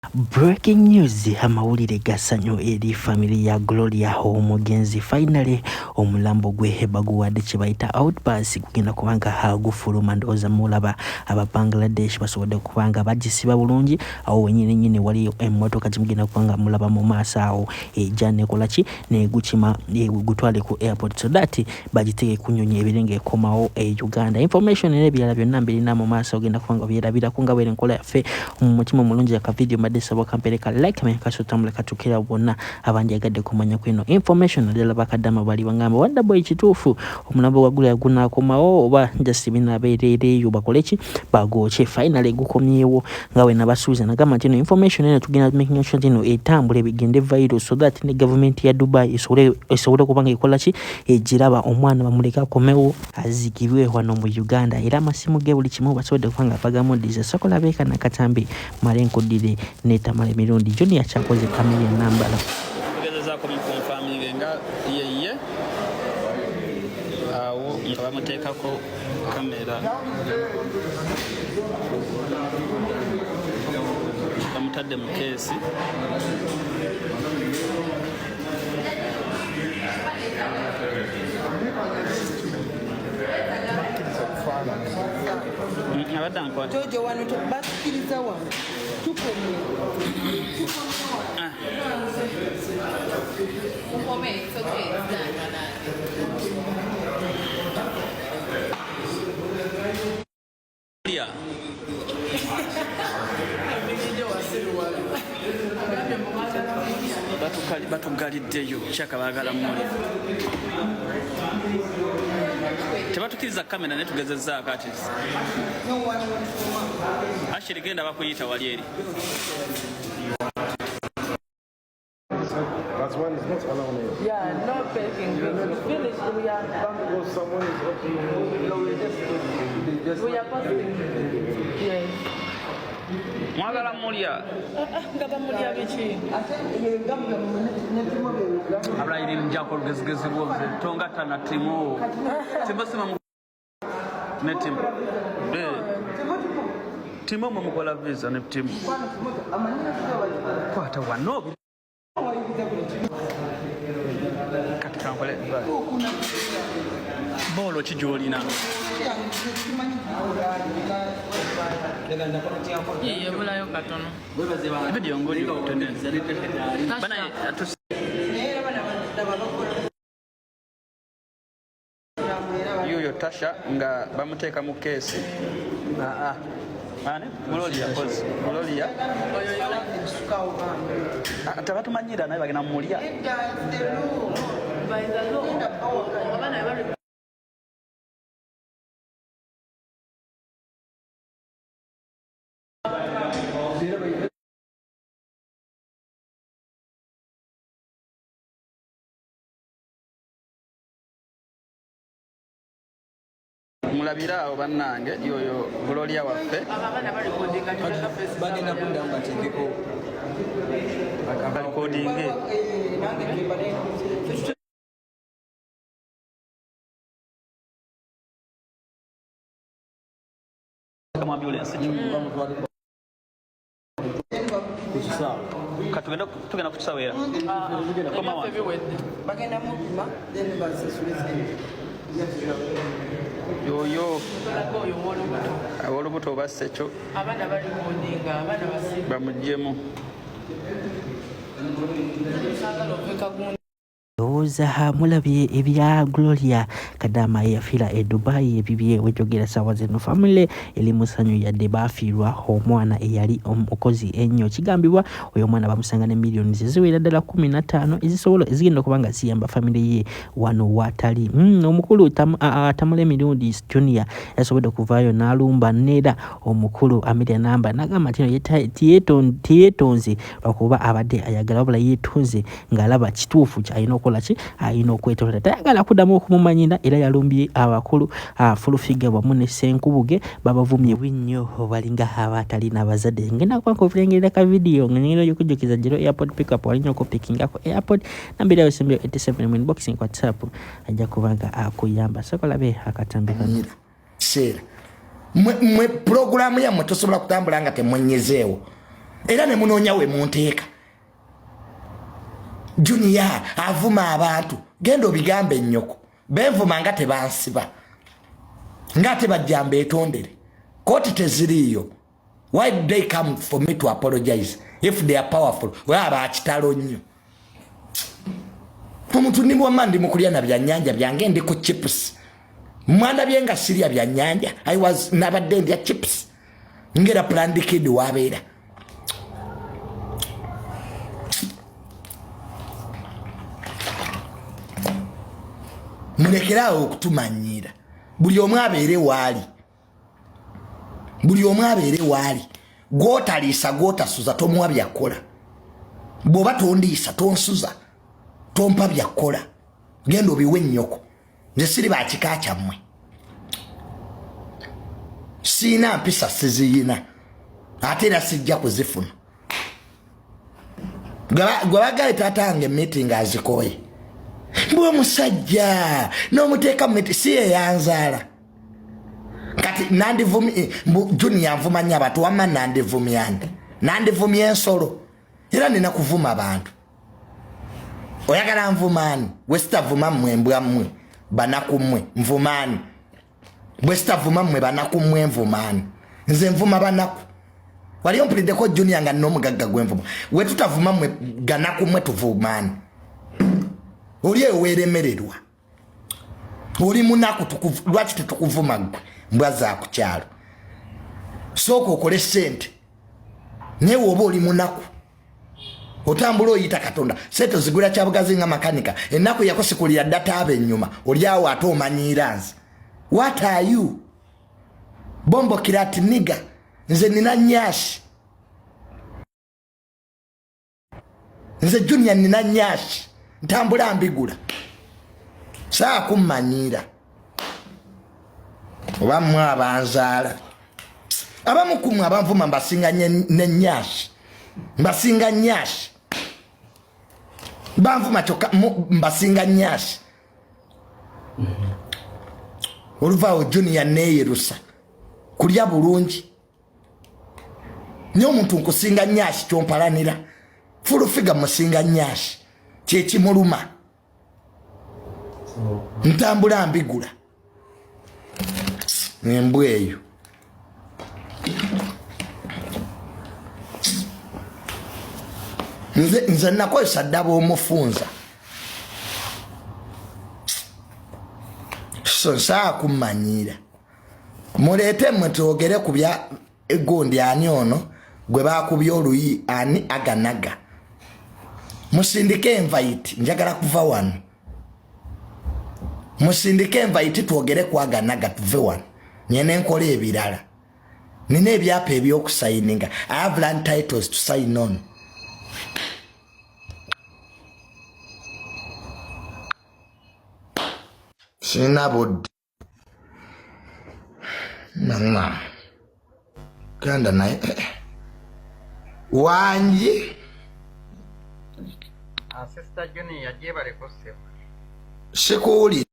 Breaking news, amawulire ga ssanyu eri family ya Gloria omugenzi. Finally omulambo gwe baguwadde kye bayita outpass, gugenda kubanga gufuluma. Ndowooza mulaba aba Bangladesh basobodde kubanga bagisiba bulungi awo wenyini nyini. Waliyo emmotoka gimugenda kubanga mulaba mu maaso awo, ejja nekola ki, negukima gutwale ku airport so that bagiteeke ku nnyonyi ebire ng'ekomawo e Uganda. Information era ebirala byonna mbirina mu maaso, ogenda kubanga obyerabirako nga bweri enkola yaffe mu mutima omulungi. Aka video mbadde saba kampereka like mekaso tambula katukira bonna abandyagadde kumanya kweno information, naddala bakadama bali bangamba, "Wanda boy, kituufu omulambo gwa Gloria gunakomawo oba just binaabeereereeyo bakole ki, bagooke?" Finally gukomyewo nga we nabasuubiza. Nagamba nti eno information eno tugenda making sure nti eno etambula ebigende viral so that ne gavumenti ya Dubai esobole okuba nga ekola ki, egiraba, omwana bamuleke akomewo azikibwe wano mu Uganda. Era amasimu ge buli kimu basobodde okuba nga bagamuddiza. Sokola beeka nakatambi male nkuddire netamala emirundi Junior kyakoze kamiri nambala. Tugezezaako muconfirminge nga yeye awo nga bamuteekako kamera, bamutadde mu keesi. Abadde ankwata. Jojo, wano bakkiriza, wano tukomye. Ah. Mukome, it's okay, it's done. Lya. Batugaliddeyo kyaka baagala mulya, tebatukiriza kamera naye tugezezaako ati. Ashiri, genda bakuyita wali eri. That's one is not allowed here. Yeah, no taking video. Finish, we are, Because someone is opening. we are posting. Yes. Mwagala mulya. Nga bamulya biki? Abulayiri njako olugezigezi lwoze tongatta na timu timbo sima ne timu. Eh. Timu mwe mukola visa ne timu kwata wano. Kati kankole boolo ki gy'olina? Yebulayo katono. Video ngoli bana. Yuyo Tasha nga bamuteeka mu keesi. Ani Gloria kozi Gloria. Ah, tebatumanyira naye bagenda mumulya. By the law, abaana bali Mulabire awo bannange, yoyo Gloria waffe. Abaana barecordinga tulaga face. Bagenda kuddamu bateekeko. Barecordinge. Mu ambulance kyo. Ku kisaawe. Katugenda, tugenda ku kisaawe era. Koma wano. Ebyaffe biwedde. Bagenda mupima, then basasule sente. Yoyo. Tulaga oyo ow'olubuto. Ab'olubuto oba sekyo. Abaana barecordinga, abaana basiru. Bamugyemu. Saagala ove kagundi. Ndowooza mulabye ebya Gloria Kadama eyafiira e Dubai ebibye wejogera saawa zino. Family eri mu ssanyu yadde baafiirwa omwana eyali omukozi ennyo. Kigambibwa oyo omwana bamusanga ne millions eziwera ddala 15 ezisobola ezigenda okuba nga ziyamba family ye wano watali. Omukulu Tamale Mirundi Junior yasobodde okuvaayo n'alumba neera omukulu Amelia Namba, n'agamba nti no teyeetonze lwakuba abadde ayagala, wabula yeetonze ng'alaba kituufu alina okukola ki, alina okwetonda, tayagala kuddamu okumumanyira. Era yalumbye abakulu Full Figure wamu ne Senkubuge, babavumye nnyo, balinga abatalina abazadde. Ngenda kuba nkuvirengerera ka video nga ngenda okujjukiza giro airport pickup, walina okupikingako airport nambira yo 87 mu inbox WhatsApp, ajja kuba nga akuyamba. Sokolabe akatambi kano. Kiseera mwe pulogulaamu yammwe tosobola kutambula nga temwenyezeewo. Era ne munoonya we munteeka. Junior avuma abantu, genda obigambe ennyoko. Benvuma nga tebansiba, nga ate bajja mbeetondere. Kooti teziriiyo. Why do they come for me to apologize if they are powerful? Oba bakitalo nnyo. Omuntu ndi wamma ndi mukulya na byannyanja byange, ndi ku chips. Mwana bye nga sirya byannyanja. I was nabadde ndya chips. Ngera planned kid wabeera. Mulekeraawo okutumanyiira. Buli omu abeere waali. Buli omu abeere waali. Gw'otaliisa gw'otasuza tomuwa byakola. Bw'oba tondiisa tonsuza tompa byakola. Genda obiwe nnyoko. Nze siri ba kika kyammwe. Siina mpisa siziyina. Ate era sijja kuzifuna. Gwe bagale taata wange meeting azikooye. Mbwe omusajja n'omuteeka mu meeting si ye yanzaala. Kati nandivumi Junior nvuma nnyo abantu wamma nandivumya nti nandivumya ensolo era nina kuvuma abantu. Oyagala nvumaani? Bwe sitavuma mmwe mbwa mmwe banaku mmwe nvumaani? Bwe sitavuma mmwe banaku mmwe nvumaani? Nze nvuma banaku. Wali ompuliddeko Junior nga n'omugagga gwe nvuma? We tutavuma mmwe ganaku mmwe tuvumaani? Oli eyo weeremererwa. Oli munaku, lwaki tetukuvuma ggwe mbwa za ku kyalo? Sooka okole ssente, naye woba oli munaku otambula oyita Katonda. Sente ozigula kyabugazi nga makanika. Ennaku yakusikulira dda taaba ennyuma oli awo ate omanyiira nze. What are you? Bombo kirat nigga. Nze nina nyashi. Nze Junior nina nyashi. Ntambula mbigula. Saa kummanyiira. Oba mmwe abanzaala. Abamu ku mmwe abanvuma mbasinga ne nyashi. Mbasinga nyashi. Banvuma kyokka mbasinga nyashi. Oluvaawo Junior neeyerusa kulya bulungi. Naye omuntu nkusinga nyashi kyompalanira. Full figure musinga nyashi. Kyekimuluma. Ntambula mbigula. Embwa eyo. Nze nakozesa ddaba omufunza. So nsaa kummanyiira. Muleete mmwe twogere ku bya gundi ani ono gwe baakubye oluyi ani aganaga. Musindike invite, njagala kuva wano. Musindike invite twogere ku aganaga tuve wano. Nyene nkola ebirala. Nina ebyapa ebyokusayininga. I have land titles to sign on. Sirina budde. Nana. Ganda naye. Wangi. Sister Junior gyebaleko ssebo. Sikuwulira.